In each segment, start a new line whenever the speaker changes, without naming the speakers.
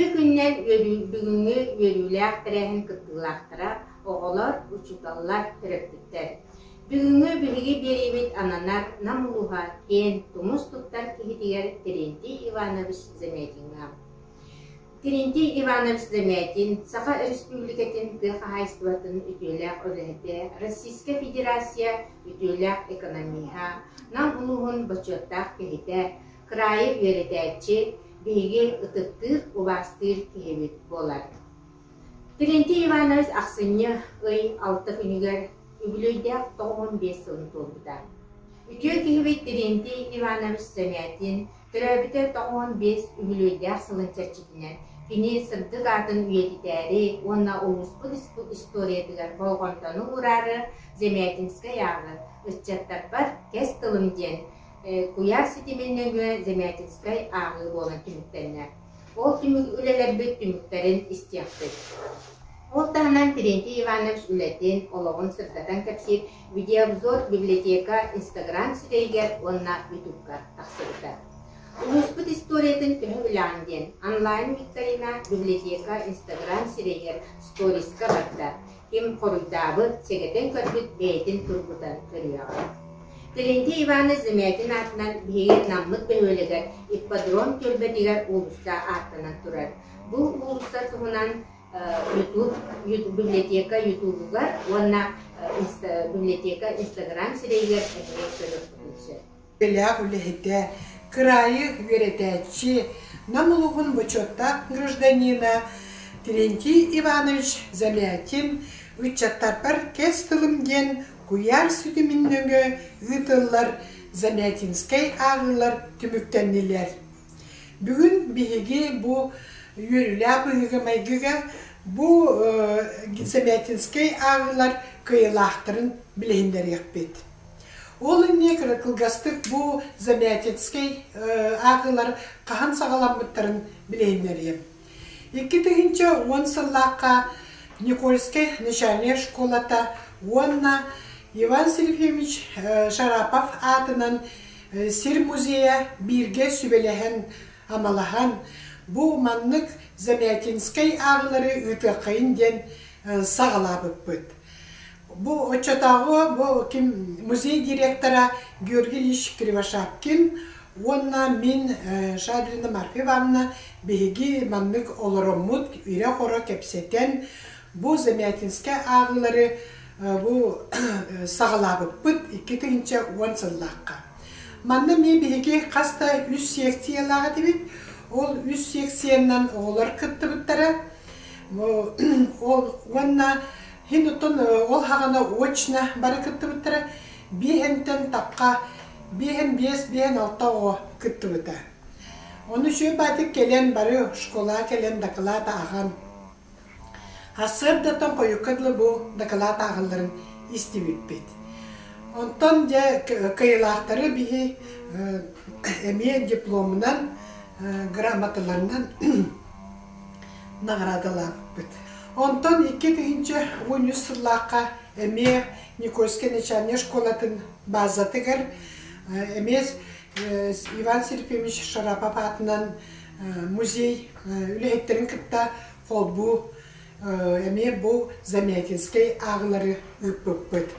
Үтүө күнүнэн бүгүҥҥү үөрүүлээх тэрээһин кыттыылаахтара, оҕолор, учууталлар, төрөппүттэр. Бүгүҥҥү биһиги биэриибит ананар Нам улууһа киэн тумус туттар киһитигэр Терентий Иванович Замятиҥҥа. Терентий Иванович Замятин Саха Өрөспүүбүлүкэтин тыа хаһаайыстыбатын үтүөлээх үлэһитэ, Российскай Федерация үтүөлээх экономиһа, Нам улууһун бочуоттаах киһитэ, кыраайы үөрэтээччи, биһиги ытыктыыр, убаастыыр киһибит буолар. Терентий Иванович ахсынньы ый алта күнүгэр үбүлүөйдээх 95 сылын туолбута. Үтүө киһибит Терентий Иванович Замятин төрөөбүтэ 95 үбүлүөйдээх сылын чэрчитинэн кини сырдык аатын үйэтитээри уонна улууспут историятыгар болҕомтону уураары Замятинскай ааҕы ыччаттарбар кэс тылым диэн куйаар ситимин нөҥүө Замятинскай ааҕыы буолан түмүктэннэ. Ол түмүк үлэлэрбит түмүктэрин истиэхпит. Ол таһынан Терентий Иванович үлэтин, олоҕун сырдатан кэпсиир видеообзор библиотека Инстаграм сирэйигэр уонна Ютубка тахсыбыта. Улууспут историятын төһө билэҕин диэн онлайн-викторина библиотека Инстаграм сирэйигэр сториска барда. Ким хоруйдаабыт, сэгэтэн көрбүт бэйэтин тургутан көрүөҕэ. Терентий Иванович Замятин аатынан биһиги Наммыт бөһүөлэгэр ипподром түөлбэтигэр уулусса ааттанан турар. Бу уулусса туһунан YouTube, библиотека Ютубугар уонна библиотека Инстаграм сирэйигэр эмиэ көрүөххүтүн сөп.
Үлэлээх үлэһитэ, кыраайы үөрэтээччи, Нам улууһун бочуоттаах гражданина Терентий Иванович Замятин ыччаттарбар кэс тылым диэн куйаар ситимин нөҥүө ыытыллар Замятинскай ааҕыылар түмүктэннилэр. Бүгүн биһиги бу үөрүүлээх быһыыга-майгыга бу Замятинскай ааҕыылар кыайыылаахтарын билиһиннэриэхпит. Ол инниэ кылгастык бу Замятинскай ааҕыылар хаһан саҕаламмыттарын билиһиннэриэм. 2010 сыллаахха Никольскай начальнай школата уонна Иван Сергеевич Шарапов аатынан сир музейа бииргэ сүбэлэһэн, амалаһан, бу маннык Замятинскай ааҕыылары ыытыаххайын диэн саҕалаабыппыт. Бу оччотооҕу бу ким музей директора Георгий Ильич Кривошапкин уонна мин Шадрина Марфа Ивановна биһиги маннык олороммут ирэ-хоро кэпсэтэн бу Замятинскай ааҕыылары бу саҕалаабыппыт 2010 сыллаахха. Манна эмиэ биһиги хас да үс секциялаах этибит. Ол үс секциянан оҕолор кыттыбыттара. Ол уонна Һин оттон ол хаҕана очно бары кыттыбыттара. Биэһэнтэн тахха биэһэн биэс, биэһэн алта оҕо кыттыбыта. Ону үчүгэй баатык кэлэн бары школаҕа кэлэн дакылаат ааҕан сарсыардаттан хойукка дылы бу дакылаат ааҕалларын истибиппит. Онтон дьэ кыайыылаахтары биһи эмиэ дипломунан, грамоталарынан наҕараадалаабыппыт. Онтон 2013 сыллаахха эмиэ Никольскай начальнай школатын базатыгар эмиэ Иван Сергеевич Шарапов аатынан музей үлэһиттэрин кытта холбуу эмиэ бу Замятинскай ааҕыылары ыыппыппыт.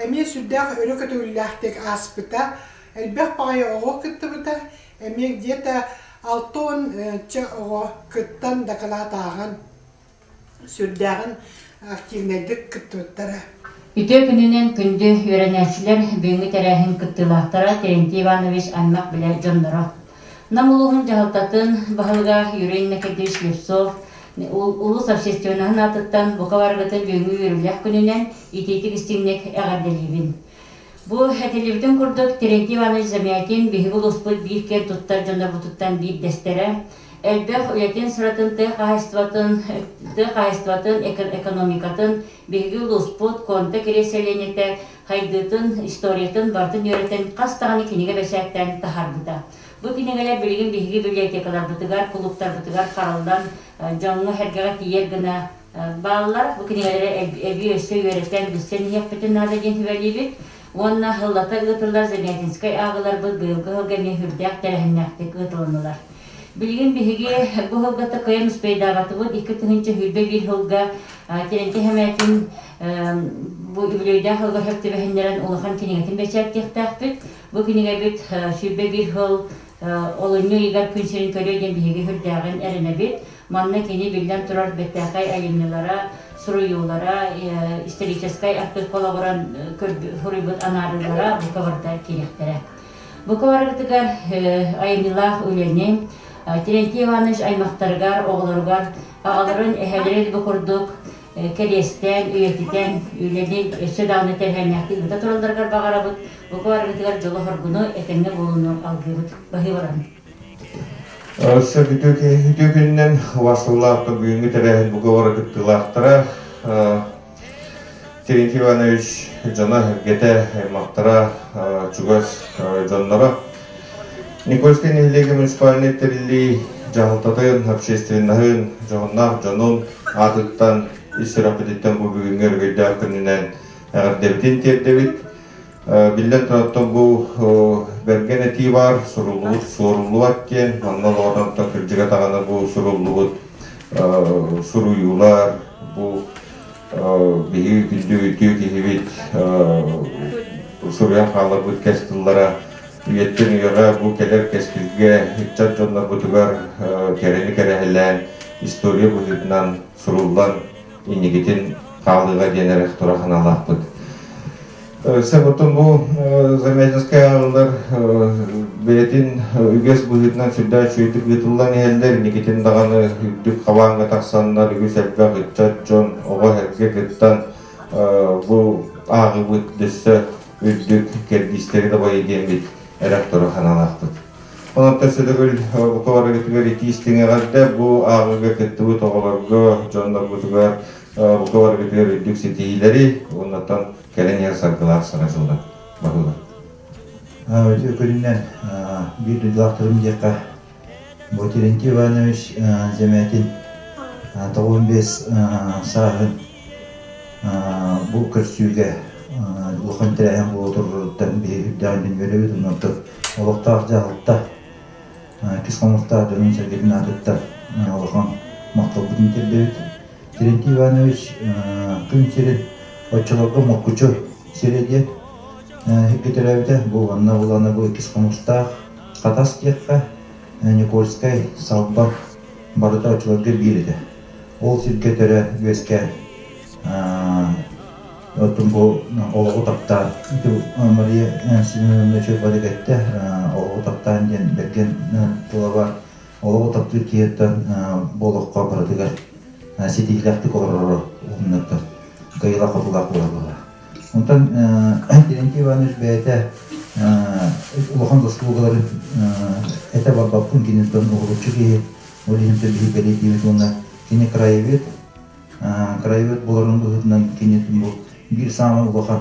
Эмиэ сүрдээх өрө көтөҕүллээхтик ааспыта, элбэх баҕайы оҕо кыттыбыта, эмиэ где-то 60 оҕо кыттан дакылаат ааҕан сүрдээҕин активнайдык кыттыбыттара.
Үтүө күнүнэн күндү үөрэнээччилэр, бүгүҥҥү тэрээһин кыттыылаахтара Терентий Иванович аймах билэр дьонноро. Нам улууһун дьаһалтатын баһылыга Юрий Иннокентьевич Слепцов улуус общественноһын аатыттан бука барыгытын бүгүҥҥү үөрүүлээх күнүнэн итиитик истиҥник эҕэрдэлиибин. Бу этиллибитин курдук, Терентий Иванович Замятин биһиги улууспут биир киэн туттар дьоннорбутуттан биирдэстэрэ. Элбэх үлэтин сыратын тыа хаһаайыстыбатын, тыа хаһаайыстыбатын экономикатын биһиги улууспут Конта Кириэс сэлиэнньэтэ хайдыытын, историятын барытын үөрэтэн хас даҕаны кинигэ бэчээттээн таһаарбыта. Бу кинигэлэр билигин биһиги библиотекаларбытыгар, кулууптарбытыгар хараллан дьоҥҥо-сэргэҕэ тиийэр гына бааллар. Бу кинигэлэри эбии өссө үөрэтэн, билсэн иһиэхпитин наада диэн сүбэлиибит. Уонна сыллата ыытыллар Замятинскай ааҕыыларбыт быйылгы сылга эмиэ сүрдээх тэрээһиннээхтик ыытылыннылар. Билигин биһиги бу сылга кыайан успейдаабатыбыт 2021 сылга Терентий Хэмээтин бу үбүлүөйдээх сылга сөп түбэһиннэрэн улахан кинигэтин бэчээттиэхтээхпит. Бу кинигэбит 21 сыл олунньу ыйыгар күн сирин көрүө диэн биһиги сүрдээҕин эрэнэбит. Манна кини биллэн турар бэртээхэй айымньылара, суруйуулара, историческай архыыпка олоҕуран суруйбут анаарыылара бука барыта киириэхтэрэ. Бука барыбытыгар айымньылаах үлэни Терентий Иванович аймахтарыгар, оҕолоругар, аҕаларын, эһэлэрин бу курдук кэриэстээн, үйэтитэн, үлэни өссө даҕаны тэрээһиннээхтик ыыта туралларыгар баҕарабыт. Бука барыбытыгар дьолу-соргуну, этэҥҥэ буолууну алгыыбыт. Баһыыбаран.
Өссө үтүө күнүнэн убастабыллаах бүгүҥҥү тэрээһин бука бары кыттыылаахтара Терентий Иванович дьоно-сэргэтэ, аймахтара, чугас дьонноро. Никольскай нэһилиэгэ муниципальнай тэриллии дьаһалтатын, общественноһын, дьоһуннаах дьонун аатыттан ис сүрэхпититтэн бу бүгүҥҥү өрөгөйдөөх күнүнэн эҕэрдэбитин тиэрдэбит. Биллэн туран, бу бэргэн этии баар, суруллубут суоруллубат диэн, онно олоҕунан кырдьыга даҕаны бу суруллубут суруйуулар, бу биһиги күндү үтүө киһибит суруйан хаалларбыт кэс тыллара үйэттэн үйэҕэ бу кэлэр кэскилгэ ыччат дьоннорбутугар кэрэни кэрэһэлээн история быһыытынан суруллан инникитин хаалыыга диэн эрэх тура санаалаахпыт. Өссө бу Замятинскай ааҕылар бэйэтин үгэс быһыытынан сүрдээх үчүгэйдик ыытыллан иһэллэр. Инникитин даҕаны үрдүк хабааҥҥа тахсаннар үгүс элбэх ыччат дьон, оҕо эргэ кыттан бу ааҕыбыт өссө үрдүк кэрдиистэри дабайы диэммит эрэх тура санаалаахпыт. Онон өссө бука барыгытыгар итии истиҥ эҕэрдэ бу ааҕыыга кыттыбыт оҕолорго, дьоннорбутугар бука барыгытыгар үрдүк ситиһиилэри уоннаттан кэлэн иһэр саргылаах саҥа дьылынан баһылар.
Үтүө күнүнэн биир дойдулаахтарым диэххэ бу Терентий Иванович Замятин 95 сааһын бу көрсүүгэ улахан тэрээһин буола туруоруттан биһиги үрдээҕин үөрэбит оннуттан олохтоох дьаһалта кис хомустаах дьонун-сэргэтин аатыттан улахан махталбытын тиэрдэбит. Терентий Иванович күн сирин оччолорго Моккучу сирэ диэн сиргэ төрөөбүтэ. Бу онно булана бу иккис хомустаах Хатас диэххэ, Никольскай, Салба барыта оччолорго биир этэ. Ол сиргэ төрөөн үөскээн оттон бу олоҕу таптаан Мария Семеновна Чуйбадык эттэ олоҕу таптаан диэн бэргэн тыла бар олоҕу таптыыр киһиттэн бу олоххо барытыгар ситиһиилээхтик олороро уһуннартан кыайыылаах-хотуулаах буолар быһыылаах. Онтон Терентий Иванович бэйэтэ улахан заслугаларын этэ барбаппын киниттэн уһулуччу киһи, ол иһин биһи бэлиэтиибит уонна кини краевед, краевед буоларын быһыытынан кини бу биир саамай улахан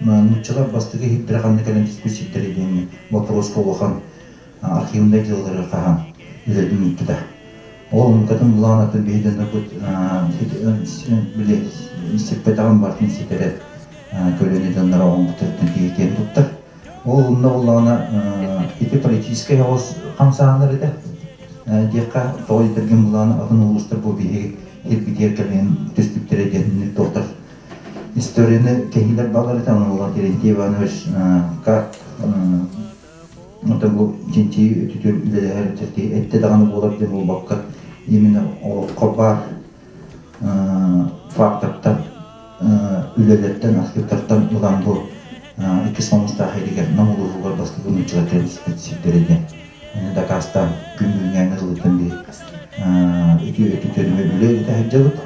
нууччалар бастакы иһиттэрэ ханна кэлэн түспүт сирдэрэ диэҥҥэ боппуруоска улахан архивнай дьыалалары хаһан үлэтин ыыппыта. Ол мукатын булаанатын биһи дьоннорбут били сиппэтэҕин барытын ситэрэ көлүөнэ дьонноро оҥорбуттарыттан киһи киэн туттар. Ол онно буоллаҕына ити политическай оҕус хамсааһыннар этэ. Диэххэ тоҕо диэтэргин булаана атын улуустар бу биһиги кирбитигэр кэлин түспүттэрэ диэн туохтар историяны кэһиилэр бааллар этэ. Ону буолан Терентий Иванович как Оттон бу чинчийии өттүтүгэр үлэлэһэр киһи эттэ даҕаны буолар диэн буолбакка, именно олоххо баар фактортан, үлэлэртэн, архивтартан ылан бу иккис хомустаах иһигэр Нам улууһугар бастакы нууччалар кэлбит сирдэрэ диэн дакаастаан күн бүгүҥҥэ ылыттан биһи үтүө өттүтүгэр үлэ ыыта сылдьабыт.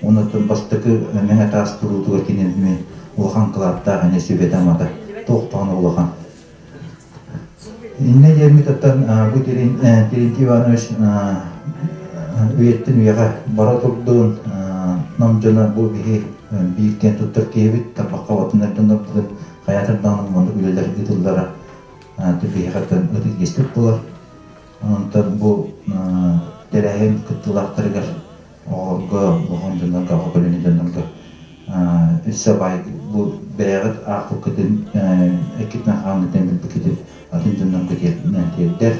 Онон бастакы Мэҥэ таас туруутугар кинини улахан кылааттаах эмиэ сүбэтэ-амата туох даҕаны улахан. Иннэ диэммит оттон бу Терентий Иванович үйэттэн үйэҕэ бара турдун, нам дьоно бу биһи биир киэн туттар киһибит, тарбахха батынар дьоннорбутун хайаатар даҕаны маннык үлэлэр ыытыллара биһиэхэттэн ытык иэспит буолар. Онтон бу тэрээһин кыттыылаахтарыгар оҕолорго, улахан дьоннорго, аҕа көлүөнэ дьоннорго өссө баай бу бэйэҕит аахпыккытын, эккитинэн-хааҥҥытынан билбиккитин атын дьоннорго тиэрдэр.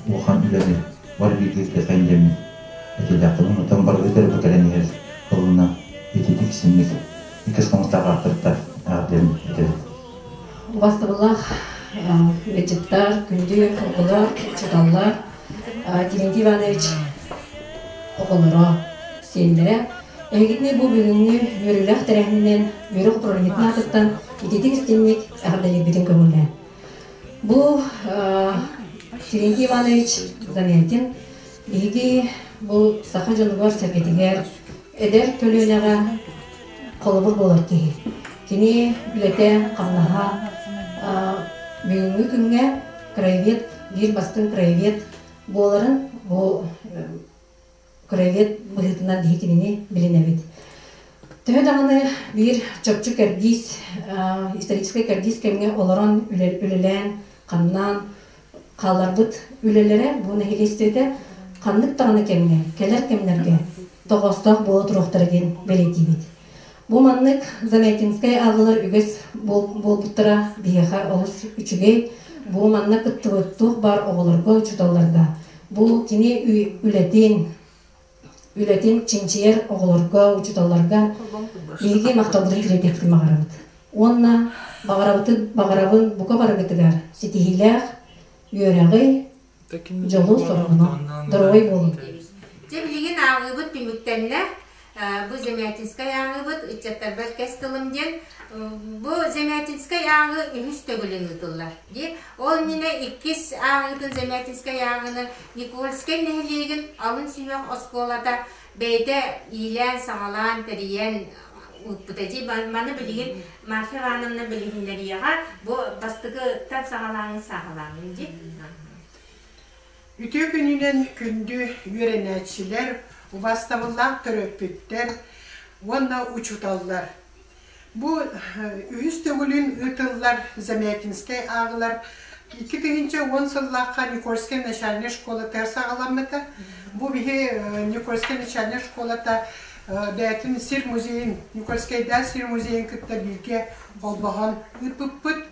Улахан үлэни бары бииргэ ыытыаххайын диэммин этиилээхпин. Онтон барыгыт эрэ бу кэлэн иһэр ылына ититик синник иккис хомустаах ааттарыттар диэн этэбин.
Убастабыллаах ыалдьыттар, күндү оҕолор, учууталлар, Терентий Иванович оҕолоро, сиэннэрэ эһигитини бу бүгүҥҥү үөрүүлээх тэрээһининэн үөрэх управлениетын аатыттан ититик истиҥник эҕэрдэлиирбитин көҥүллээн. Бу Терентий Иванович Замятин биһиги бу саха дьонугар-сэргэтигэр эдэр көлүөнэҕэ холобур буолар киһи. Кини үлэтэ, хамнаһа бүгүҥҥү күҥҥэ краевед, биир бастыҥ краевед буоларын бу краевед быһыытынан биһи кинини билинэбит. Төһө даҕаны биир чопчу кэрдиис, историческай кэрдиис кэмҥэ олорон үлэлээн, хамнаан хаалларбыт үлэлэрэ бу нэһилиэстибэтэ ханнык даҕаны кэмҥэ, кэлэр кэмнэргэ тоҕоостоох буола туруохтара диэн бэлиэтиибит. Бу маннык Замятинскай ааллылар үгэс буолбуттара биһиэхэ олус үчүгэй. Бу манна кыттыбыт туох баар оҕолорго, учууталларга бу кини үлэтин, үлэтин чинчийэр оҕолорго, учууталларга биһиги махталбытын тириэрдиэхпитин баҕарабыт. Уонна баҕарабытын, баҕарабын бука барыгытыгар ситиһиилээх үөрэҕи, дьолу-соргуну, доруобай буолун.
Дьэ билигин ааҕыыбыт түмүктэннэ. Бу Замятинскай ааҕыыбыт ыччаттарбар кэс тылым диэн бу Замятинскай ааҕыы үһүс төгүлүн ыытыллар. Дии. Ол иннинэ иккис ааҕыытын Замятинскай ааҕыыны Никольскай нэһилиэгин алын сүһүөх оскуолата бэйэтэ иилээн-саҕалаан тэрийэн ыыппыта. Дии маны билигин Марфа Ивановна билиһиннэриэҕэ бу бастакыттан саҕалааҥҥын сааһылааҥҥын дии.
Үтүө күнүнэн күндү үөрэнээччилэр, убаастабыллаах төрөппүттэр уонна учууталлар! Бу үһүс төгүлүн ыытыллар Замятинскай ааҕылар 2010 сыллаахха Никольскай начальнай школатыгар саҕаламмыта. Бу биһи Никольскай начальнай школата бэйэтин сир музейын, Никольскайдаах сир музейын кытта бииргэ холбоһон ыыппыппыт.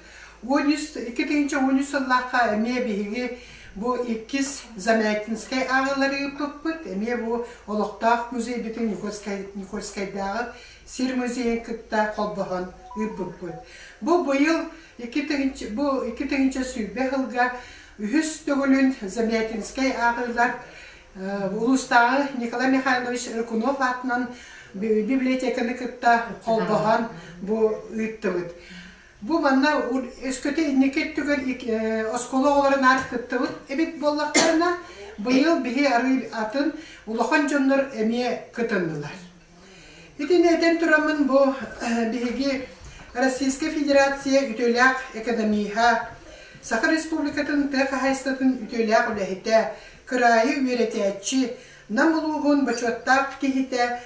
2013 сыллаахха эмиэ биһиги бу иккис Замятинскай ааҕыылары ыыппыппыт. Эмиэ бу олохтоох музейбытын Никольскайдааҕы сир музейын кытта холбоһон ыыппыппыт. Бу быйыл бу 2020 сылга үһүс төгүлүн Замятинскай ааҕыылар улуустааҕы Николай Михайлович Рыкунов аатынан библиотеканы кытта холбоһон бу ыыттыбыт. Бу манна өскөтө инники өттүгэр оскуола оҕолоро наар кыттыбыт эбит буоллахтарына, быйыл биһи арыый атын улахан дьоннор эмиэ кытыннылар. Итини этэн тураммын бу биһиги Российскай Федерация үтүөлээх экономиһа, Саха Республикатын тыа хаһаайыстыбатын үтүөлээх үлэһитэ, кыраайы үөрэтээччи, Нам улууһун бочуоттаах киһитэ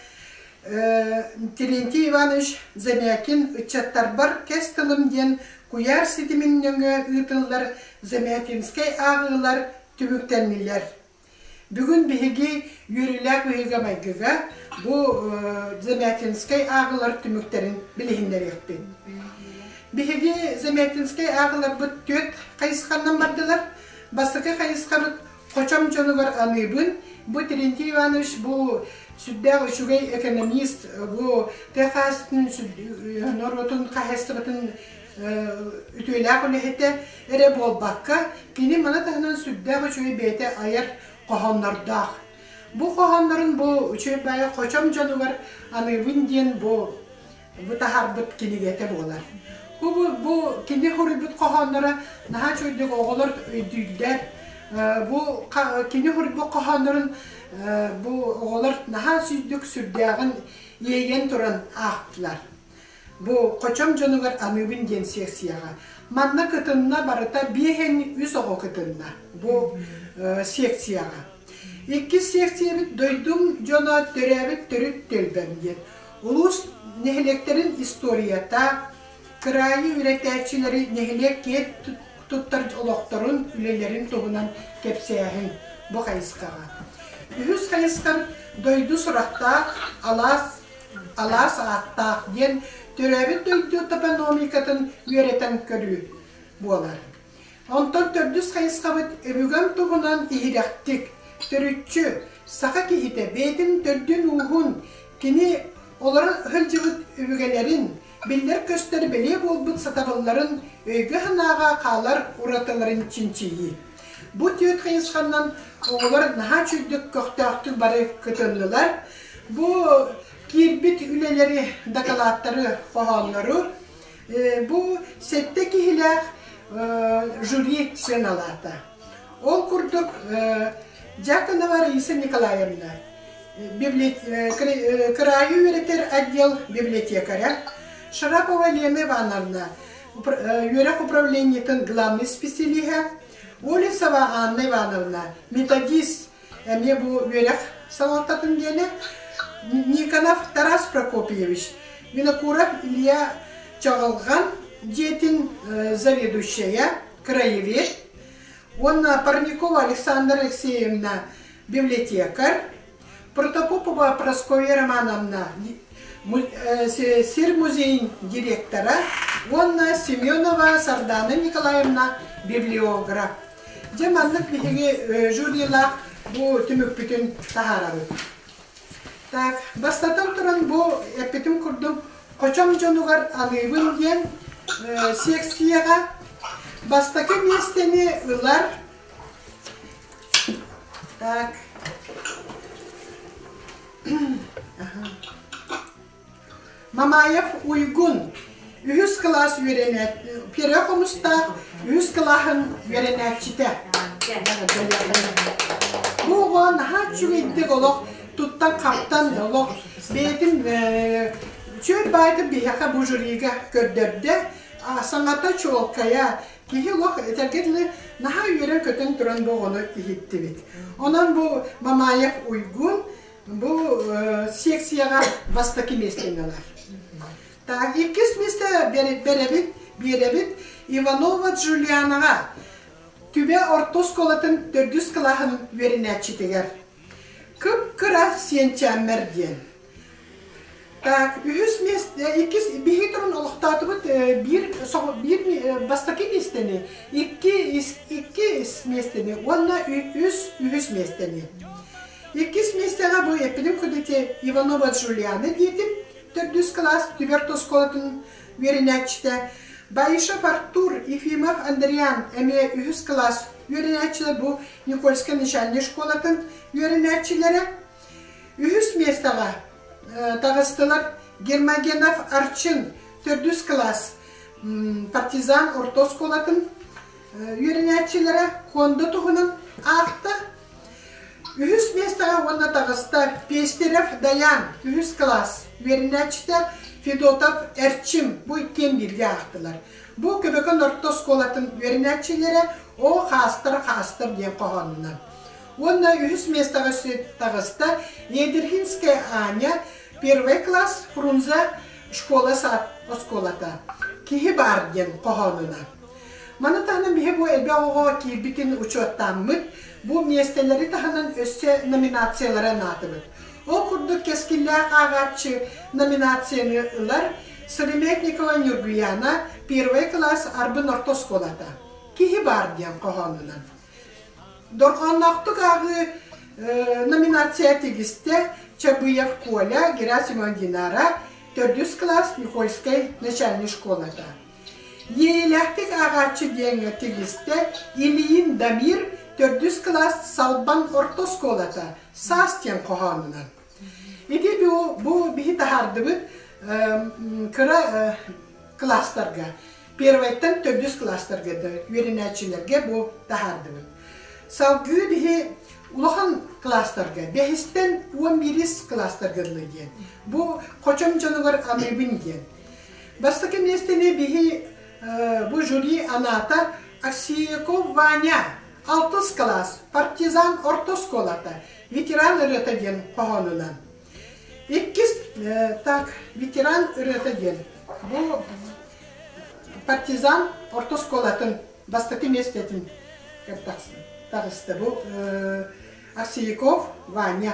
Терентий Иванович Замятин ыччаттарбар кэс тылым диэн куйаар ситимин нөҥүө ыытыллар Замятинскай ааҕыылар түмүктэннилэр. Бүгүн биһиги үөрүүлээх быһыыга-майгыга бу Замятинскай ааҕыылар түмүктэрин билиһиннэриэхпит. Биһиги Замятинскай ааҕыыларбыт түөрт хайысханан бардылар. Бастакы хайысхабыт Хочом дьонугар аныыбын. Бу Терентий Иванович бу сүрдээх үчүгэй экономист, бу тыа хаһаайыстыбатын норуотун хаһаайыстыбатын үтүөлээх үлэһитэ эрэ буолбакка, кини маны таһынан сүрдээх үчүгэй бэйэтэ айар хоһооннордоох. Бу хоһооннорун бу үчүгэй баайа Хочом дьонугар аныыбын диэн бу бу таһаарбыт кинигэтэ буолар. Бу, бу, бу кини суруйбут хоһоонноро наһаа үчүгэйдик оҕолор өйдүүллэр. Бу кини суруйбут хоһооннорун бу оҕолор наһаа сүйдүк сүрдээҕин иэйэн туран аахтылар. Бу Хочом дьонугар аныыбын диэн секцияҕа. Манна кытынна барыта биэһэн үс оҕо кытынна бу секцияҕа. Иккис секциябыт дойдум дьоно төрөөбүт төрүт түөлбэм диэн. Улуус нэһилиэктэрин историята, кыраайы үөрэтээччилэри нэһилиэк киэн туттар олохторун, үлэлэрин туһунан кэпсээһин бу хайысхаҕа. Үһүс хайысхам дойду сурахтаах, алаас, алаас ааттаах диэн төрөөбүт дойду топономикатын үөрэтэн көрүү буолар. Онтон төрдүс хайысхабыт өбүгэм туһунан иһирэхтик, төрүччү, саха киһитэ бэйэтин төрдүн-ууһун, кини олоро сылдьыбыт өбүгэлэрин, биллэр-көстөр бэлиэ буолбут сатабылларын өйгө-санааҕа хаалар уратыларын чинчийии. Бу түөрт хайысханан оҕолор наһаа үчүгдүк көхтөөхтүк бары кытыннылар. Бу киирбит үлэлэри, дакылааттары, хоһооннору бу сэттэ киһилээх жюри сыаналаата. Ол курдук Дьяконова Раиса Николаевна, кыраайы үөрэтэр отдел библиотекаря, Шарапова Лена Ивановна, үөрэх управлениетын главный специалиһа, Олесова Анна Ивановна, методист эмиэ бу үөрэх салалтатын диэнэ, Никонов Тарас Прокопьевич, Винокуров Илья Чаҕылҕан дьиэтин заведующайа, краевед, уонна Парникова Александра Алексеевна библиотекарь, Протопопова Прасковья Романовна сир музейын директора уонна Семенова Сардана Николаевна библиограф. Дьэ маннык биһиги жюрилаах бу түмүкпүтүн таһаарабыт. Так, бастатан туран бу эппитим курдук Хочом дьонугар аныыбын диэн секцияҕа бастакы миэстэни ылар Так. Мамаев Уйгун үһүс кылаас үөрэнээт Пера Хомустаах үһүс кылааһын үөрэнээччитэ. Бу оҕо наһаа үчүгэйдик олох туттан-хаптан олох бэйэтин үчүгэй баайдык биһиэхэ бу жюрига көрдөрдө. Саҥата чуолкайа, Киһи олох этэргэ дылы наһаа үөрэн-көтөн туран бу оҕону иһиттибит. Онон бу Мамаев Уйгун бу секцияҕа бастакы миэстэни ылар. Так, иккис миэстэ бэрэбит, биэрэбит Иванова Джулианаҕа Түбэ орто оскуолатын төрдүс кылааһын үөрэнээччитигэр. Кып-кыра сиэнчээммэр диэн. Так, үһүс миэстэ, иккис биһиги туран олохтоотубут биир биир бастакы миэстэни, икки икки миэстэни уонна үс үһүс миэстэни. Иккис миэстэҕэ бу эппитим курдук Иванова Джулиана диэтим, төрдүс кылаас Түбэрт оскуолатын үөрэнээччитэ. Баишев Артур, Ефимов Андриан эмиэ үһүс кылаас үөрэнээччилэр бу Никольскай начальнай школатын үөрэнээччилэрэ. Үһүс миэстэҕэ таҕыстылар Гермогенов Арчын төрдүс кылаас партизан орто оскуолатын үөрэнээччилэрэ Кондо туһунан аахта. Үһүс миэстэҕэ уонна таҕыста Пестерев Даян үһүс кылаас үөрэнээччитэ Федотов Эрчим бу иккиэн бииргэ аахтылар. Бу Көбөкөн орто оскуолатын үөрэнээччилэрэ О хаастар хаастар диэн хоһоонунан. Уонна үһүс миэстэҕэ таҕыста Недрихинская Аня, первый класс, Фрунзе школа-сад оскуолата. Киһи баар диэн хоһоонуна. Маны таһынан биһи бу элбэх оҕо киирбитин учуоттааммыт, бу миэстэлэри таһынан өссө номинациялары анаатыбыт. Ол курдук кэскиллээх ааҕааччы номинацияны ылар Сыромятникова Ньургуяна, первый класс Арбын орто оскуолата. Киһи баар диэн хоһоонунан. Дорҕоонноохтук ааҕыы номинация тигистэ Чабыев Коля, Герасимова Динара, төрдүс кылаас Никольскай начальнай школата. Иэйиилээхтик ааҕааччы диэҥҥэ тигистэ Ильин Дамир, төрдүс кылаас Салбан орто оскуолата, Саас диэн хоһоонунан. Ити бу, бу биһи таһаардыбыт кыра кылаастарга Первайтан төрдүс кылаастарга да үөрэнээччилэргэ бу таһаардыбыт. Салгыы биһи улахан кылаастарга, бэһистэн 11 кылаастарга дылы диэн. Бу хочом дьонугар аныыбын диэн. Бастакы миэстэни биһи бу жюри анаата Аксияков Ваня, алтыс кылаас, партизан орто оскуолата, ветеран ырыата диэн хоһоонунан. Иккис так ветеран ырыата диэн. Бу партизан орто оскуолатын бастакы миэстэтин таҕыста бу Арсияков Ваня.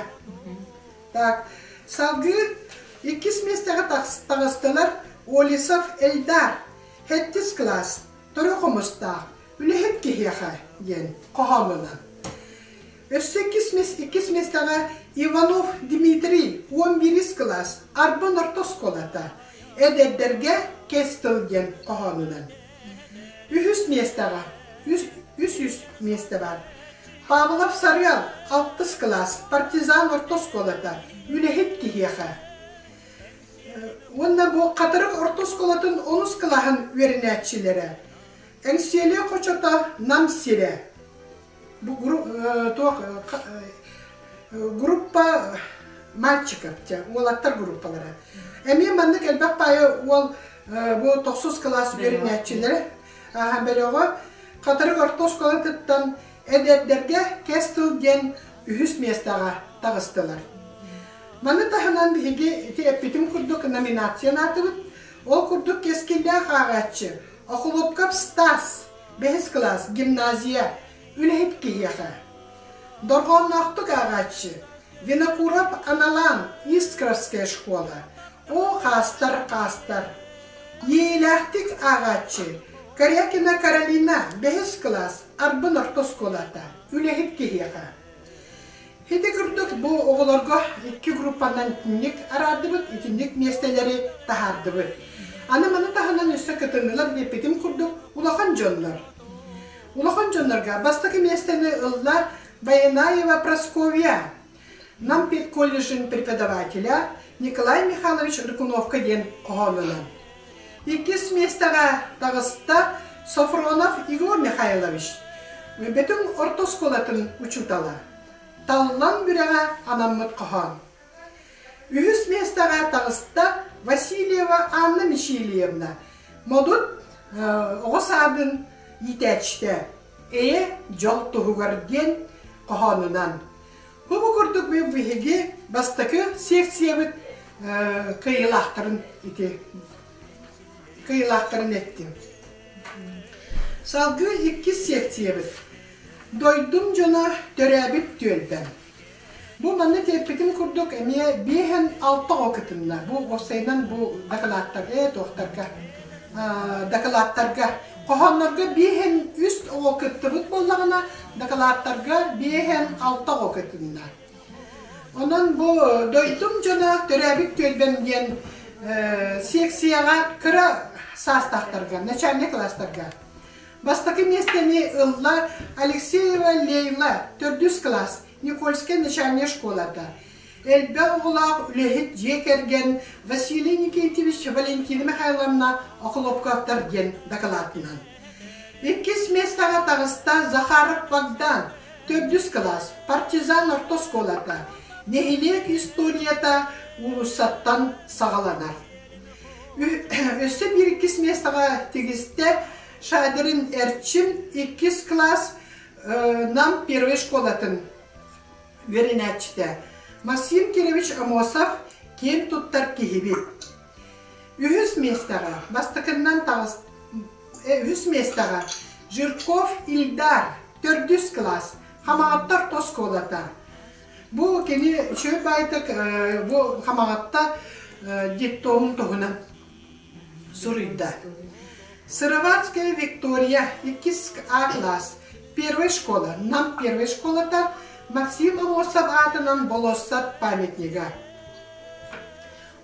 Так, салгыы иккис миэстэҕэ таҕыстылар Олесов Эльдар, сэттис кылаас, Торо Хомустаах. Үлэһит киһиэхэ диэн хоһоонунан. Өссө иккис миэстэҕэ Иванов Дмитрий 11 кылаас Арбын орто оскуолата эдэрдэргэ кэс тыл диэн хоһоонунан. Үһүс миэстэҕэ үс үс миэстэ баар. Павлов Сарыал алтыс кылаас Партизан орто оскуолата үлэһит киһиэхэ. Уонна бу Хатырык орто оскуолатын онус кылааһын үөрэнээччилэрэ Эҥсиэли хочото Нам сирэ бу туох группа мальчиков уолаттар группалара. Эмиэ маннык элбэх паайа уол бу тохсус кылаас үөрэнээччилэрэ бөлөҕө Хатырык орто оскуолатыттан эдэрдэргэ кэс тыл диэн үһүс миэстэҕэ таҕыстылар. Маны таһынан биһиги ити эппитим курдук номинацияны аатыбыт. Ол курдук кэскиллээх ааҕааччы Охлопков Стас бэһис кылаас гимназия үлэһит киһиэхэ. Дорҕоонноохтук ааҕааччы Винокуров Аналан Искровская школа О хаастар хаастар Иэйилээхтик ааҕааччы Корякина Каролина бэһис кылаас Арбын орто оскуолата үлэһит киһиэхэ. Ити курдук бу оҕолорго икки группанан итинник араардыбыт, итинник миэстэлэри таһаардыбыт. Аны маны таһынан өссө кытыннылар диэппитим курдук улахан дьоннор. Улахан дьоннорго бастакы миэстэни ылла Баянаева Прасковья, Нам педколледжын преподавателя Николай Михайлович Рыкуновка диэн хоһоонунан. Иккис миэстэҕэ таҕыста Софронов Егор Михайлович, Бөтүҥ орто оскуолатын учуутала, Таллан Бүрэҕэ анаммыт хоһоон. Үһүс миэстэҕэ таҕыста Васильева Анна Мичилиевна, Модут оҕо саадын иитээччитэ, Эйэ дьол туһугар диэн хоһоонунан. Бу курдук биһиги бастакы секциябыт кыайыылаахтарын ити кыайыылаахтарын эттим. Салгыы иккис секциябыт Дойдум дьоно төрөөбүт түөлбэм. Бу манна тиэппитим курдук эмиэ биэһэн алта оҕо кытынна. Бу уопсайынан бу дакылааттарга, туохтарга дакылааттарга хоһооннорго биэһэн үс оҕо кыттыбыт буоллаҕына, дакылааттарга биэһэн алта оҕо кытынна. Онон бу дойдум дьоно төрөөбүт түөлбэм диэн секцияҕа кыра саастаахтарга, начальнай кылаастарга Бастакы миэстэни ылла Алексеева Лейла, төрдүс кылаас, Никольскай начальнай школата. Элбэх оҕолоох үлэһит дьиэ кэргэн Василий Никитич, Валентина Михайловна Охлопковтар диэн дакылаатынан. Иккис миэстэҕэ таҕыста Захаров Богдан, төрдүс кылаас, Партизан орто оскуолата. Нэһилиэк историята уулуссаттан саҕаланар. Өссө биир иккис миэстэҕэ тигистэ Шадрин Эрчим иккис кылаас Нам первой школатын үөрэнээччитэ Максим Кирович Амосов киэн туттар киһибит. Үһүс миэстэҕэ бастакыннан таҕыс үһүс миэстэҕэ Жирков Ильдар төрдүс кылаас Хамаҕатта орто оскуолата. Бу кини үчүгэй баайтык бу Хамаҕатта детдомун туһунан суруйда. Сыроватская Виктория, иккис А класс, первая школа, Нам первая школата, Максим Амосов аатынан болуоссат памятнига.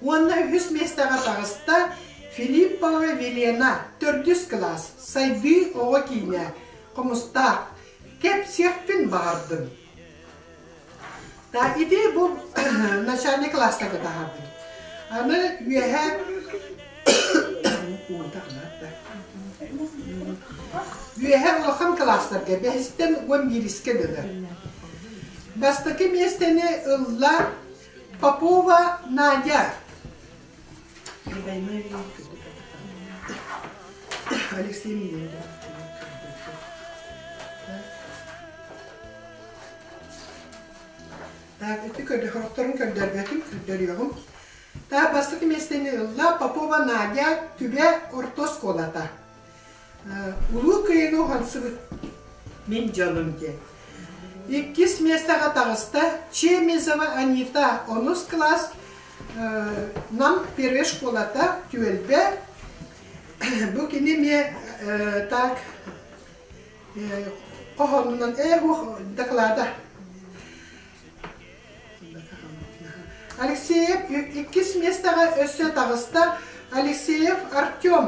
Уонна үһүс миэстэҕэ таҕыста Филиппова Велена, төрдүс кылаас, Сайдыы оҕо киинэ, Хомустаах, Кэпсиэхпин баҕардым. Да, ити бу начальник класстарга таһаардым. Аны үөһэ үөһэ улахан класстарга бэһистэн уон биирискэ дылы. Бастакы миэстэни ылла Попова Надя. Алексей Так, ити көрдөрөртөрүн көрдөрбөтүм, көрдөрүөҕүм. Так, бастакы миэстэни ылла Попова Надя Түбэ орто оскуолата. Улуу Кыайыыны уһансыбыт мин дьонум диэн. Иккис миэстэҕэ таҕыста Чемезова Анита онус кылаас Нам первой школата түөлбэ. Бу кини эмиэ так. Хоһоонунан ээ доклада. Алексеев иккис миэстэҕэ өссө таҕыста Алексеев Артем,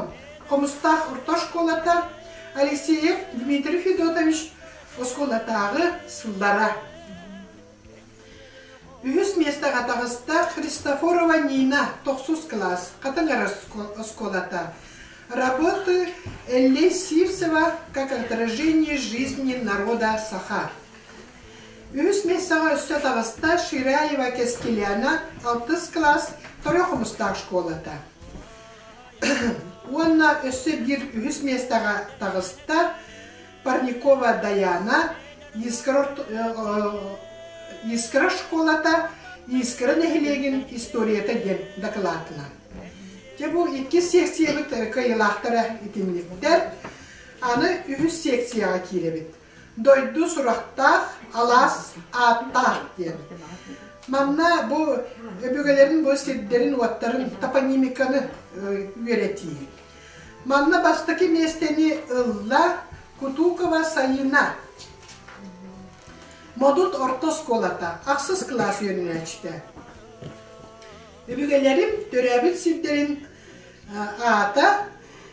Хомустаах орто оскуолата, Алексеев Дмитрий Федотович оскуолатааҕы сыллара. Үһүс миэстэҕэ таҕыста Христофорова Нина, тохсус кылаас, Хатыҥыр оскуолата. Работы Эллей Сивцева как отражение жизни народа Саха. Үһүс миэстэҕэ өссө таҕыста Ширяева Кэскилиана, алтыс кылаас, Торо Хомустаах школата. Уонна өссө биир үһүс миэстэҕэ таҕыста Парникова Даяна, Искра, Искра школата, Искра нэһилиэгин историята диэн дакылаатынан. Дьэ бу иккис секциябыт кыайыылаахтара итинниктэр. Аны үһүс секцияҕа киирэбит. Дойду сурахтаах, алаас ааттаах диэн. Манна бу өбүгэлэрин бу сирдэрин-уоттарын топонимиканы үөрэтии. Манна бастакы миэстэни ылла Кутукова Сайына. Модут орто оскуолата, ахсыс кылаас үөрэнээччитэ. Өбүгэлэрим төрөөбүт сирдэрин аата,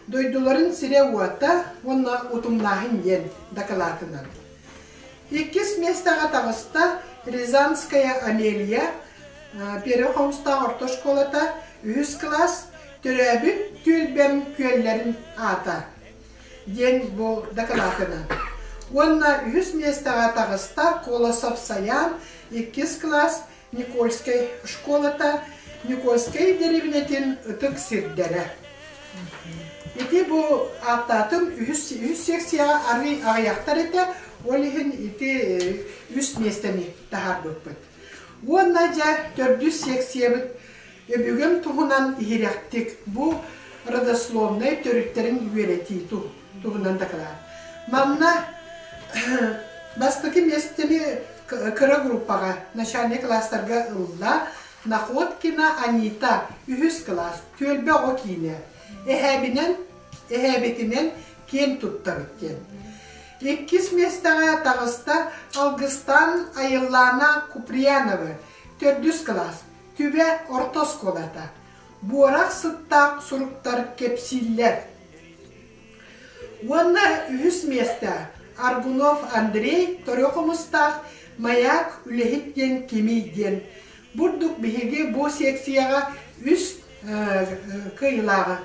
дойдуларын сирэ-уота уонна утумнааһын диэн дакылаатынан. Иккис миэстэҕэ таҕыста Рязанская Амелия, Первый Хомустаах орто школата, үһүс кылаас, төрөөбүт түөлбэм күөллэрин аата диэн бу дакылаатынан. Уонна үһүс миэстэҕэ таҕыста Колосов Саян, иккис кылаас, Никольскай школата, Никольскай дэриэбинэтин ытык сирдэрэ. Ити бу ааттаатым үһүс, үһүс секцияҕа арыый аҕыйахтар этэ, ол иһин ити үс миэстэни таһаарбыппыт. Уонна дьэ төрдүс секциябыт өбүгэм туһунан иһирэхтик бу родословнай төрүттэрин үөрэтии туһунан дакылаат. Манна бастакы миэстэни кыра группаҕа начальнай кылаастарга ылла Находкина Анита үһүс кылаас түөлбэ оҕо киинэ эһээбинэн эһээбитинэн киэн туттабыт диэн. Иккис миэстэҕэ таҕыста Алгыстан Айыллаана Куприянова төрдүс кылаас Түбэ орто оскуолата. Буорах сыттаах суруктар кэпсииллэр. Уонна үһүс миэстэ Аргунов Андрей Торо Хомустаах Маяк үлэһит диэн кимий диэн. Бурдук биһиги бу секцияҕа үс кыайыылааҕы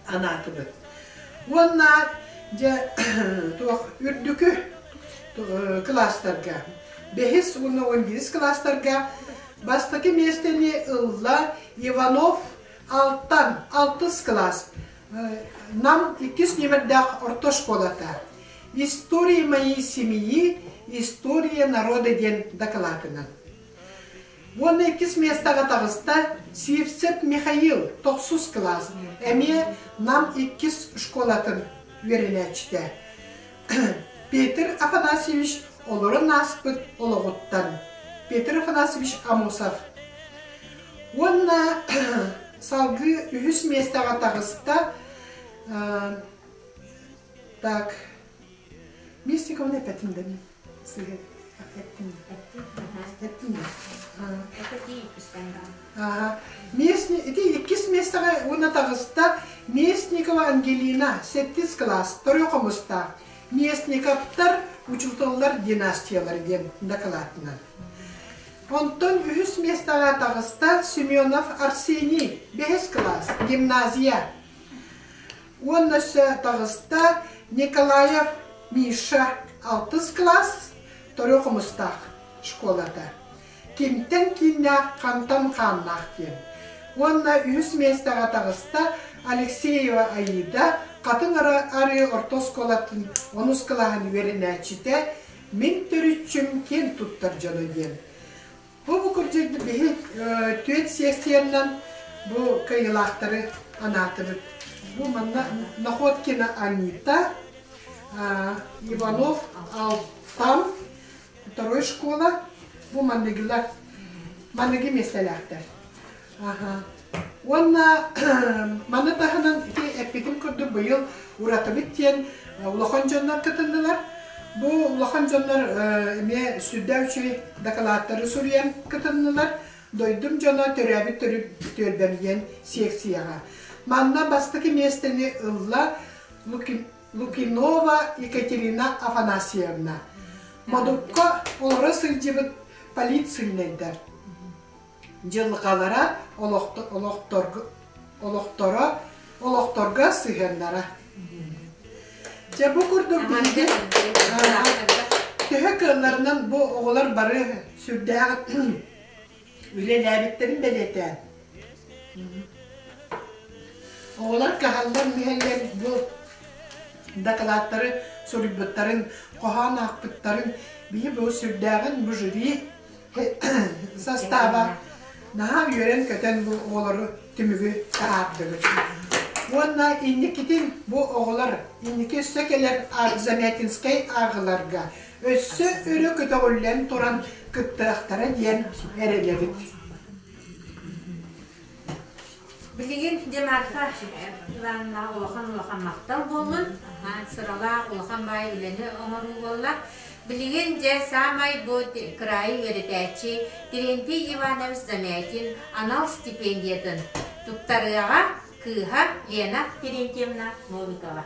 анаатыбыт. Уонна дьэ туох үрдүкү кылаастарга бэһис уонна он биирис кылаастарга бастакы миэстэни ылла Иванов Алтан алтыс кылаас Нам иккис нүөмэрдээх орто школата История моей семьи, история народа диэн дакылаатынан. Уонна иккис миэстэҕэ таҕыста Сивцев Михаил, тохсус кылаас, эмиэ Нам иккис школатын үөрэнээччитэ. Петр Афанасьевич олорон ааспыт олоҕуттан. Петр Афанасьевич Амосов. Уонна салгыы үһүс миэстэҕэ таҕыста так Местникованы эппэтим да мин сыыһа эттим эттим Местни ити иккис миэстэҕэ уонна таҕыста Местникова Ангелина сэттис кылаас торуй хомустаах Местниковтар учууталлар династиялар диэн дакылаатынан. Онтон үһүс миэстэҕэ таҕыста Семенов Арсений бэһис кылаас гимназия Уонна өссө таҕыста Николаев Миша алтыс кылаас Торо Хомустаах школата. Кимтэн кииннээх, хантан хааннаах диэн. Уонна үһүс миэстэҕэ таҕыста Алексеева Аида Хатыҥ Арыы орто оскуолатын онус кылааһын үөрэнээччитэ Мин төрүччүм киэн туттар дьоно диэн. Бу кырдьык биһи түөрт сессиянан бу кыайыылаахтары анаатыбыт. Бу манна Находкина Анита, Иванов Алтан, второй школа, бу манныгылар, манныгы миэстэлээхтэр. Аха. Уонна маны таһынан ити эппитим курдук быйыл уратыбыт диэн улахан дьоннор кытыннылар. Бу улахан дьоннор эмиэ сүрдээх үчүгэй дакылааттары суруйан кытыннылар. Дойдум дьоно төрөөбүт төрүт түөлбэм диэн секцияҕа. Манна бастакы миэстэни ылла Лукинова Екатерина Афанасьевна. Модукка олоро сылдьыбыт политсыльнайдар. Дьылҕалара олохторо олохторго сыһыаннара. Дьэ бу курдук биһиги төһө кыалларынан бу оҕолор бары сүрдээх үлэлээбиттэрин бэлиэтээн оҕолор кыһаллан-мүһэллэн бу дакылааттары суруйбуттарын, хоһоон аахпыттарын биһи бу сүрдээҕин бу жюри састааба наһаа үөрэн-көтөн бу оҕолору түмүгү таһаардыбыт. Уонна инникитин бу оҕолор инники өссө кэлэр Замятинскай ааҕыларга өссө өрө көтөҕүллэн туран кыттыахтара диэн эрэнэбит.
Билигин Демарфа Ивановна улахан-улахан махтал буоллун, сыралаах улахан баай үлэни оҥоруу буолла. Билигин дьэ саамай бу кыраайы үөрэтээччи Терентий Иванович Замятин анал стипендиятын туттарыаҕа кыыһа Лена Терентьевна Новикова.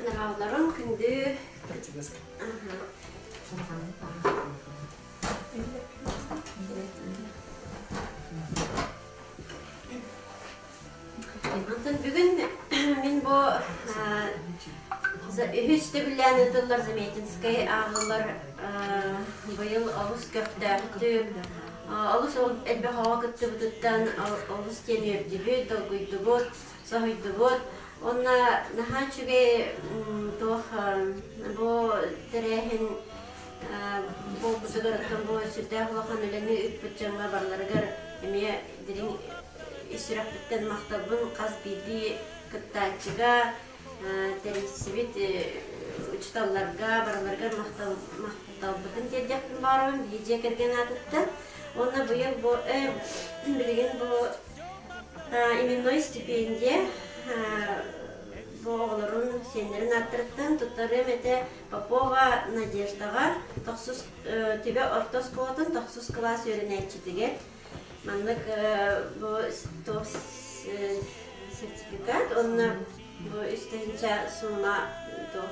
Наҕалларым күндү Онтон бүгүн мин бу үһүс төгүллээн ыытыллар Заметинскай ааҕыллар быйыл олус көхтөөхтүк, олус элбэх оҕо кыттыбытыттан олус диэн үөрдүбүт, долгуйдубут, соһуйдубут. Уонна наһаа үчүгэй туох бу тэрээһин буолбутугар оттон бу сүрдээх улахан үлэни ыыппыт дьоҥҥо барыларыгар эмиэ дириҥ ис сүрэхпиттэн махталбын хас биирдии кыттааччыга, тэрийсибит учууталларга барыларыгар махталбытын тиэрдиэхпин баҕарабын биһи дьиэ кэргэн аатыттан. Уонна быйыл бу билигин бу именной стипендия бу оҕолорун сиэннэрин ааттарыттан туттарыам этэ Попова Надеждаҕа тохсус Түбэ орто оскуолатын тохсус кылаас үөрэнээччитигэр маннык бу туох сертификат уонна бу үс тыһыынча суума туох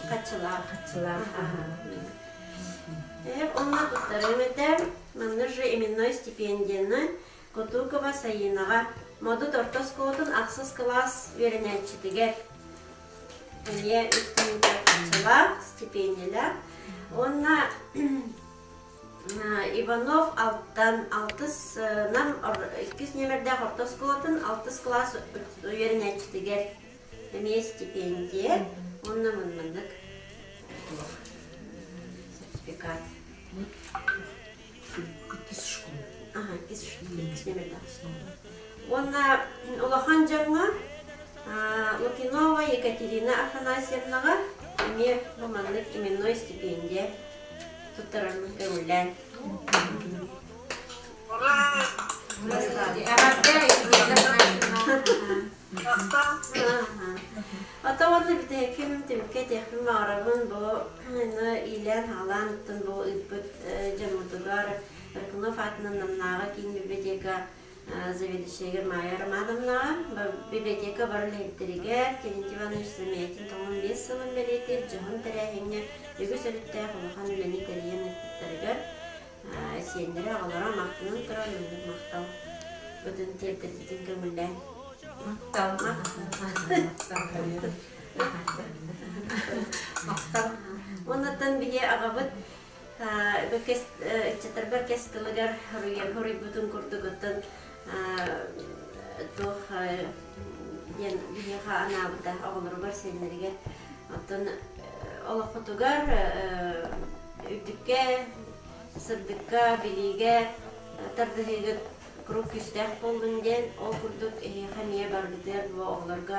хаччылаах
хаччылаах
Онно туттарыам этэ манна же именной стипендияны Кутукова Сайынаҕа Модут орто оскуолатын ахсыс кылаас үөрэнээччитигэр эмиэ үс тыһыынча харчылаах стипендиялаах уонна Иванов Алтан алтыс Нам иккис нүөмэрдээх орто оскуолатын алтыс кылаас үөрэнээччитигэр эмиэ стипендия уонна маннык сертификат.
Иккис школа.
Ага, иккис нүөмэрдээх оскуола. Уонна улахан дьоҥҥо Лукинова Екатерина Афанасьевнаҕа эмиэ бу маннык именной стипендия туттарарбын көҥүллээн.
Эҕэрдэ
Ото уонна бүтэһиккин түмүккэ этиэхпин баҕарабын бу иилээн-хаалаан оттон бу ыыппыт дьоммутугар Рыкунов аатынан Намнааҕы киин библиотека заведующайыгар Майя Романовнаҕа, библиотека бары үлэһиттэригэр Терентий Иванович Замятин 95 сылын бэлиэтиир дьоһун тэрээһиҥҥэ үгүс өрүттээх улахан үлэни тэрийэн ыыппыттарыгар сиэннэрэ, оҕолоро махтанан туран маннык махтал бытын тиэрдэрбитин көҥүллээн.
Махтал. Махтал.
Оннуттан биһи аҕабыт ыччаттарбар кэс тылыгар хоруйбутун курдук оттон туох диэн биһиэхэ анаабыта оҕолоругар сиэннэригэр оттон олоххутугар үрдүккэ сырдыкка билиигэ тардыһыыгыт куруук күүстээх буоллун диэн ол курдук эһиэхэ эмиэ барыгытыгар бу оҕолорго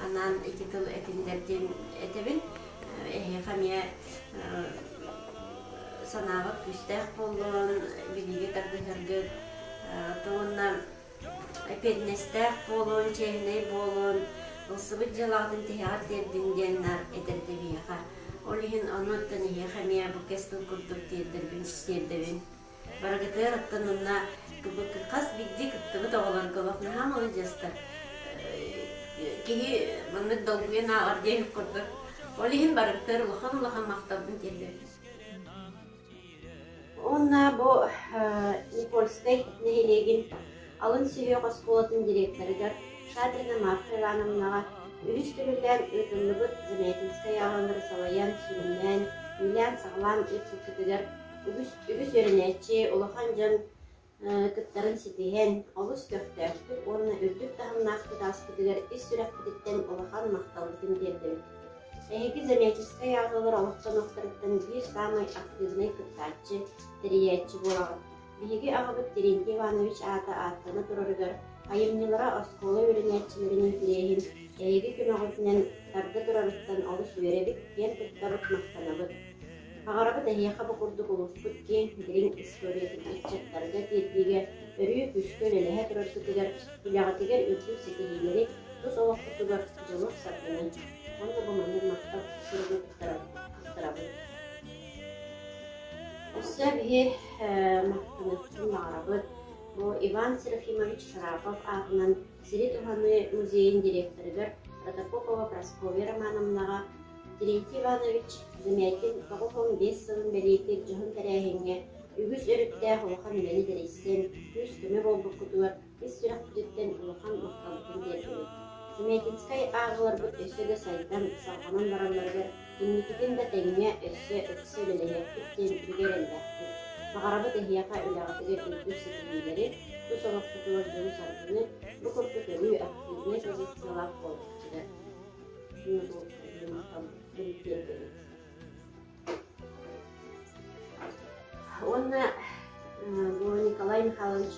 анаан ити тыл этиллэр диэн этэбин эһиэхэ эмиэ санааҕыт күүстээх буоллун, билиигэ тардыһаргыт. Уонна эппиэтинэстээх буолуон, чиэһинэй буолуон, ылсыбыт дьыалаҕытын тиһэҕэр тиэрдиҥ диэн наар этэр этэ биһиэхэ. Ол иһин ону оттон эһиэхэ эмиэ бу кэс тыл курдук тиэрдэрбин тиэрдэбин. Барыгытыгар оттон онно хас биирдии кыттыбыт оҕолорго олох наһаа маладьыастар. Киһи маннык долгуйан ааҕар диэбит курдук. Ол иһин барыгытыгар улахан-улахан махталбын тиэрдэбин. Уонна бу Никольскай нэһилиэгин алын сүһүөх оскуолатын директорыгар Шадрина Марфа Ивановнаҕа үһүс төгүллээн ыытыллыбыт Замятинскай ааҕыылары салайан, сүрүннээн, иилээн-саҕалаан ыыппыккытыгар үгүс, үгүс үөрэнээччи, улахан дьон кыттарын ситиһэн, олус көхтөөхтүк уонна үрдүк таһымнаахтык ааспытыгар ис сүрэхпититтэн улахан махталбытын тиэрдэбит. Эһиги Замятинскай ааҕыылар олохтонуохтарыттан биир саамай актыыбынай кыттааччы, тэрийээччи буолаҕыт. Биһиги аҕабыт Терентий Иванович аата ааттана турарыгар айымньылара оскуола үөрэнээччилэрин интэриэһин эһиги көмөҕүтүнэн тарда турарыттан олус үөрэбит, киэн туттабыт, махтанабыт. Баҕарабыт эһиэхэ бу курдук улууспут киэҥ, дириҥ историятын ыччаттарга тиэрдиигэ өрүү күүскэ үлэлэһэ тураргытыгар, үлэҕитигэр үрдүк ситиһиилэри, тус олоххутугар дьолу-саргыны. Уонна бу маннык махтал суругу туттарабын. Өссө биһи махтаныахпытын баҕарабыт. Бу Иван Серафимович Шарапов аатынан сири туһаныы музейын директорыгар Протопопова Прасковья Романовнаҕа Терентий Иванович Замятин 95 сылын бэлиэтиир дьоһун тэрээһиҥҥэ үгүс өрүттээх улахан үлэни тэрийсэн, күүс-көмө буолбуккутугар ис сүрэхпититтэн улахан махталбытын тиэрдэбит. Замятинскай ааҕыыларбыт өссө да сайдан, салҕанан баралларыгар инникитин да тэҥҥэ өссө ыкса үлэлэһиэхпит диэн бигэ эрэллээхпит. Баҕарабыт эһиэхэ үлэҕитигэр үрдүк ситиһиилэри, тус олоххутугар дьолу-саргыны, бу курдук өрүү активнай позициялаах буолбуккутугар. Уонна бу Николай Михайлович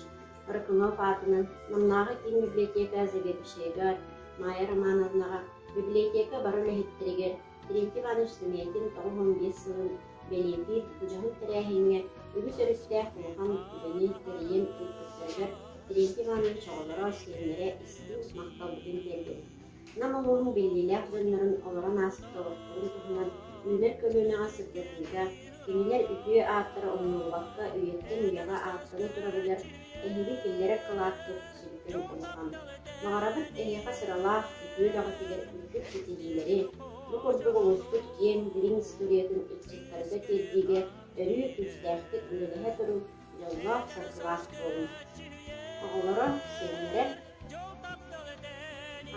Рыкунов аатынан Намнааҕы киин библиотека заведующайыгар Майя Романовнаҕа библиотека бары үлэһиттэригэр Терентий Иванович Замятин 95 сылын бэлиэтиир дьоһун тэрээһиҥҥэ үгүс өрүттээх улахан үлэни тэрийэн ыыппыттарыгар Терентий Иванович оҕолоро, сиэннэрэ истиҥ махталбытын тиэрдэбит. Нам улууһун биллиилээх дьоннорун олорон ааспыт олохторун туһунан үүнэр көлүөнэҕэ сырдатыыга, кинилэр үтүө ааттара умнуллубакка үйэттэн үйэҕэ ааттана турарыгар эһиги киллэрэр кылааккыт сүрүкүн улахан. Баҕарабыт эһиэхэ сыралаах, үтүө үлэҕитигэр үрдүк ситиһиилэри, бу курдук улууспут киэҥ, дириҥ историятын ыччаттарга тиэрдиигэ өрүү күүстээхтик үлэлэһэ туруҥ, дьоллоох-саргылаах буолуҥ. Оҕолоро, сиэннэрэ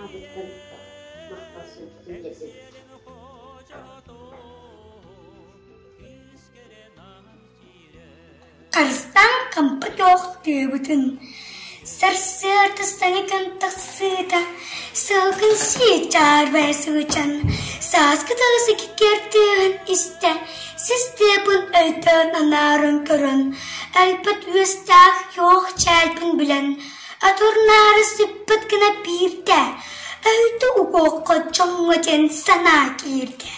аатыттан махтал суруктун тиэрдэбит.
Харыстаан хампа туох тыыбытын, сарсыарда саҥа күн тахсыыта, сылгын сии чаарбайа сылдьан, сааскы тыасы киккиэр тыаһын истэ, сис тыабын өйдөөн анааран көрөн, өлбөт үөстээх суох чээлбин билэн, Атурнаары сыппыт гына биирдэ, өйдө угуохха дьоҥҥо диэн санаа киирдэ.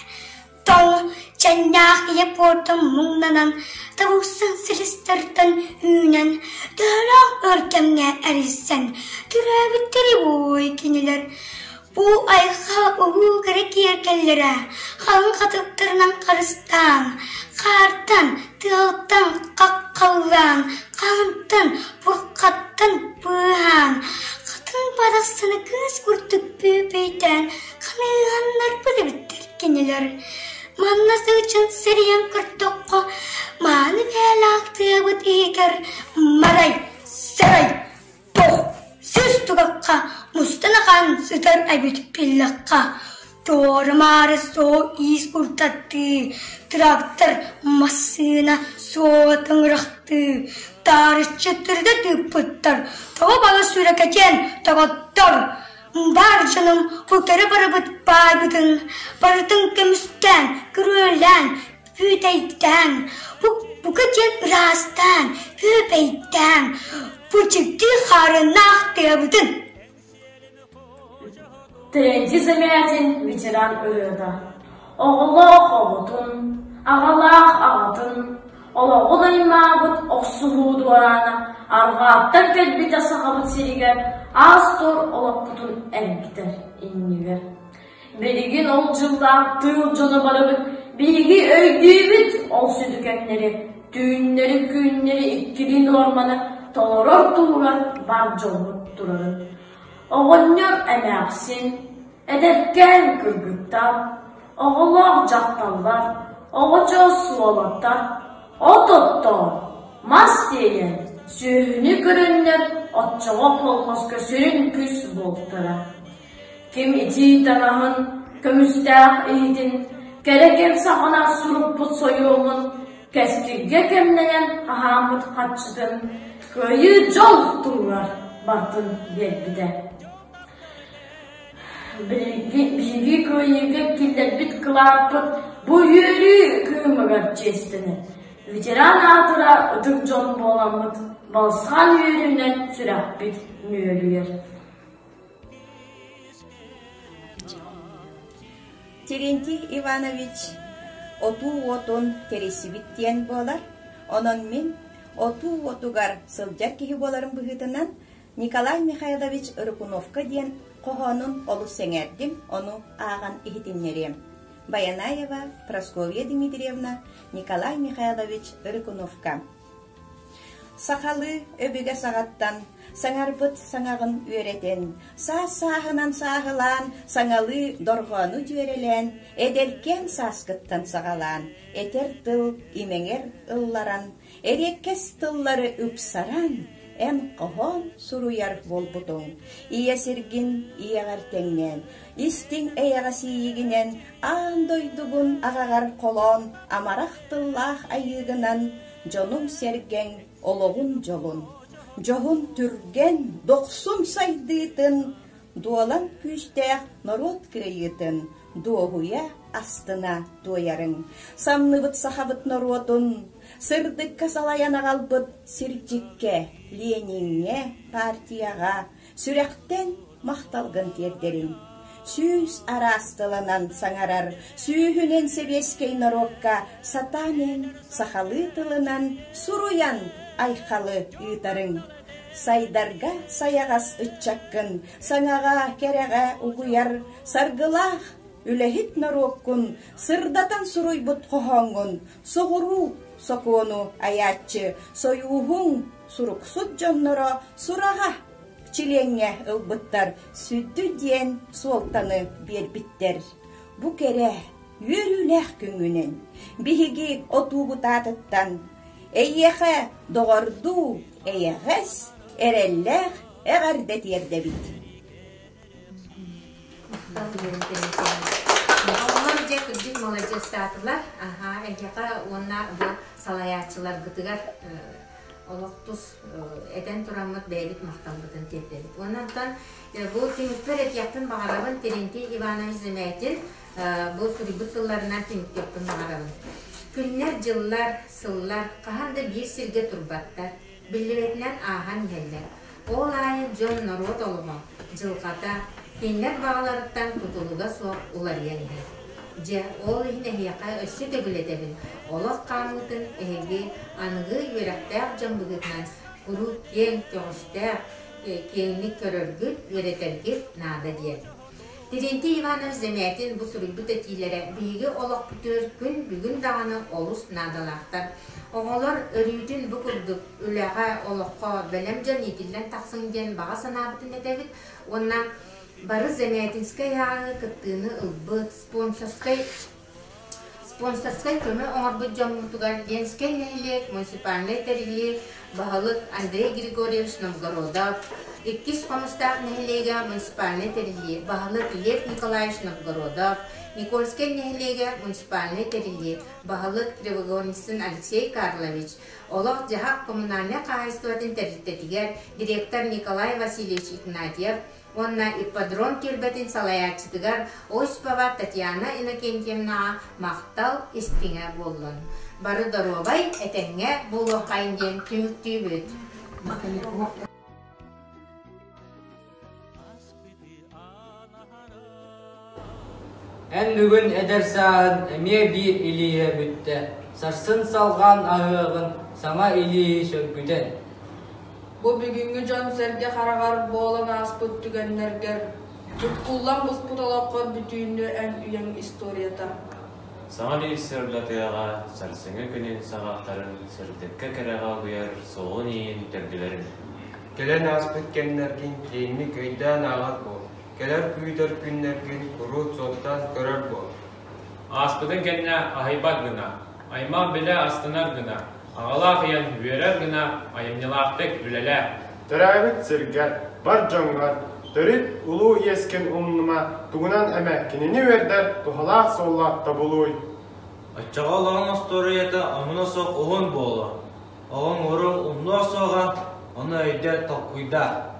Тоҥ, чэннээх ийэ пуортан муҥнанан, табылсан силистэртэн үүнэн, төһөлөөх өр кэмҥэ эрийсэн, төрөөбүттэри буой кинилэр Бу айха улуу кэрэ киэргэллэрэ халыҥ хатыктарынан харыстаан, хаартан, тыалтан хаххаллаан, хаантан, бурхаттан быыһаан, хатыҥ барахсаны кыыс курдук бүөбэйдээн ханыыһаннарбыт эбиттэр кинилэр. Манна сылдьан сэрийэн көрдөххө, мааны бээлээх тыабыт иһигэр марай, сарай, Туох сүүс тугахха мустан ахан сытар эбит биллэххэ, туора-маары суол-иис уртаттыы, трактор, массыына суола тыҥырахтыы, таарыччы түрдэ тыыппыттар, тоҕо бала сүрэкэтиэн тоҕоттор, баар дьонум утары барыбыт баайбытын барытын көмүскээн, күрүөлээн, Күүтэйдээн, бука диэн ыраастаан, күөбэйдээн, бу дьикти хаарыаннаах тыабытын.
Терентий Замятин ветеран ырыата Оҕолоох оҕотун, аҕалаах аҕатын, олоҕун аймаабыт охсуһуу. Охсуһуу дуораана арҕааттан кэлбитэ Сахабыт сиригэр аас-туор олохпутун эргитэр иннигэр. Билигин ол дьыллаах тыыл дьоно барыбыт биһиги өйдүүбүт ол сүдү кэмнэри, түүннэри-күннэри иккилии нуорманы толорор туһугар бар дьоммут турарын. Оҕонньор эмээхсин, эдэркээн кыргыттар, оҕолоох дьахталлар, оҕочоос уолаттар от оттоон, мас тиэйэн, сүөһүнү көрөннөр оччоҕо колхозка сүрүн күүс буолтара. Ким итии таҥаһын, көмүстээх иһитин, кэрэ кэм саҕана суруппут сойуомун, кэскилгэ кэмнэнэн хаһааммыт харчытын кыайыы дьол туһугар бартын биэрбитэ. Биһиги кыайыыга киллэрбит кылааппыт бу үөрүү кыымыгар чиэстэнэр. Ветеран аатыра ытык дьон буоламмыт балысхан үөрүүнэн сүрэхпит нүөлүйэр.
Терентий Иванович отуу уотун тэрийсибит диэн буолар. Онон мин отуу уотугар сылдьар киһи буоларым быһыытынан Николай Михайлович Рыкуновка диэн хоһоонун олус сэҥээрдим, ону ааҕан иһитиннэриэм. Баянаева Прасковья Дмитриевна Николай Михайлович Рыкуновка Сахалыы өбүгэ саҕаттан саҥарбыт саҥаҕын үөрэтэн, саас-сааһынан сааһылаан, саҥалыы дорҕоону дьүөрэлээн, эдэркээн сааскыттан саҕалаан, этэр тыл имэҥэр ылларан, эриэккэс тыллары ыпсаран, эн хоһоон суруйар буолбутуҥ. Ийэ сиргин ийэҕэр тэҥнээн, истиҥ эйэҕэс иэйиигинэн аан дойдугун аҕаҕар холоон, амарах тыллаах айыыгынан дьонуҥ-сэргэҥ олоҕун дьолун, дьоһун түргэн, дохсун сайдыытын, дуолан күүстээх норуот кыайыытын дуоһуйа астына туойарыҥ. Самныбыт сахабыт норуотун сырдыкка салайан аҕалбыт сирдьиккэ, Лениҥҥэ, партияҕа сүрэхтэн махталгын тиэрдэриҥ. Сүүс араас тылынан саҥарар, сүүһүнэн сэбиэскэй норуокка сатаан эн сахалыы тылынан суруйан айхалы ыытарыҥ. Сайдарга сайаҕас ыччаккын, саҥаҕа кэрэҕэ угуйар саргылаах үлэһит норуоккун сырдатан суруйбут хоһооҥҥун соҕуруу сокуону айааччы сойууһуҥ суруксут дьонноро сураҕа чилиэҥҥэ ылбыттар, сүдү диэн суолтаны биэрбиттэр. Бу кэрэ, үөрүүлээх күҥҥүнэн биһиги отуубут аатыттан эйиэхэ доҕордуу эйэҕэс, эрэллээх эҕэрдэ тиэрдэбит.
Махтал Оҕолор дьэ кырдьык маладьыастаатылар. Аһаа, эһиэхэ уонна бу салайааччыларгытыгар олох тус этэн тураммыт бэйэбит махталбытын тиэрдэбит. Уонна бу түмүкпэр этиэхпин баҕарабын Терентий Иванович Замятин бу суруйбут тылларынан түмүктүөхпүн баҕарабын. Күннэр, дьыллар, сыллар хаһан да биир сиргэ турбаттар, биллибэтинэн ааһан иһэллэр. Ол аайы дьон норуот олоҕо, дьылҕата кинилэр баҕаларыттан тутулуга суох уларыйан иһэр. Дьэ, ол иһин эһиэхэ өссө төгүл этэбин, олох хаамыытын эһиги аныгы үөрэхтээх дьон быһыытынан куруук киэҥ көҕүстээх, киэҥник көрөргүт, үөрэтэргит наада диэн. Терентий Иванович Замятин бу суруйбут этиилэрэ биһиги олохпутугар күн бүгүн даҕаны олус наадалаахтар. Оҕолор өрүүтүн бу курдук үлэҕэ, олоххо бэлэм дьон иитиллэн тахсыҥ диэн баҕа санаабытын этэбит уонна бары Замятинскай ааҕыы кыттыыны ылбыт, спонсорскай Спонсорскай көмө оҥорбут дьоммутугар Ленскэй нэһилиэк муниципальнай тэриллии баһылык Андрей Григорьевич Новгородов, Иккис Хомустаах нэһилиэгэ муниципальнай тэриллии баһылык Лев Николаевич Новгородов, Никольскай нэһилиэгэ муниципальнай тэриллии баһылык Кривогорницын Алексей Карлович, олох-дьаһах коммунальнай хаһаайыстыбатын тэрилтэтигэр директор Николай Васильевич Игнатьев, уонна ипподром түөлбэтин салайааччытыгар Осипова Татьяна Иннокентьевнаҕа махтал истиҥэ буоллун. Бары доруобай, этэҥҥэ буолуоххайын диэн түмүктүүбүт.
Эн бүгүн эдэр сааһын эмиэ биир илииһэ бүттэ, сарсын салҕаан аһыаҕын, Саҥа илии сөргүтэн.
Бу бүгүҥҥү дьон-сэргэ хараҕар буолан ааспыт түгэннэргэр Тускуллан буспут олоххор бүтүүннү эн үйэҥ историята.
Саҥа лиис сырдатыаҕа сарсыҥҥы күнүн саҕахтарын сырдыкка-кэрэҕэ угуйар суолун-ииһин төрдүлэрин.
Кэлэн ааспыт кэмнэргин киэҥник өйдөөн ааҕар буол, кэлэр күүтэр күннэргин куруук суоттаан көрөр буол.
Ааспытын кэннэ аһыйбат гына, аймах билэ астынар гына, аҕалаах ийэн үөрэр гына айымньылаахтык үлэлээ.
Төрөөбүт сиргэр, бар дьоҥҥор, төрүт улуу иэскин умнума, тугунан эмэ кинини үөрдэр туһалаах суолла тобулууй.
Оччоҕо олоҕуҥ остуоруйата омуна суох уһун буолуо. Оҕоҥ уруҥ умнуо суоҕа, ону өйдөө, толкуйдаа.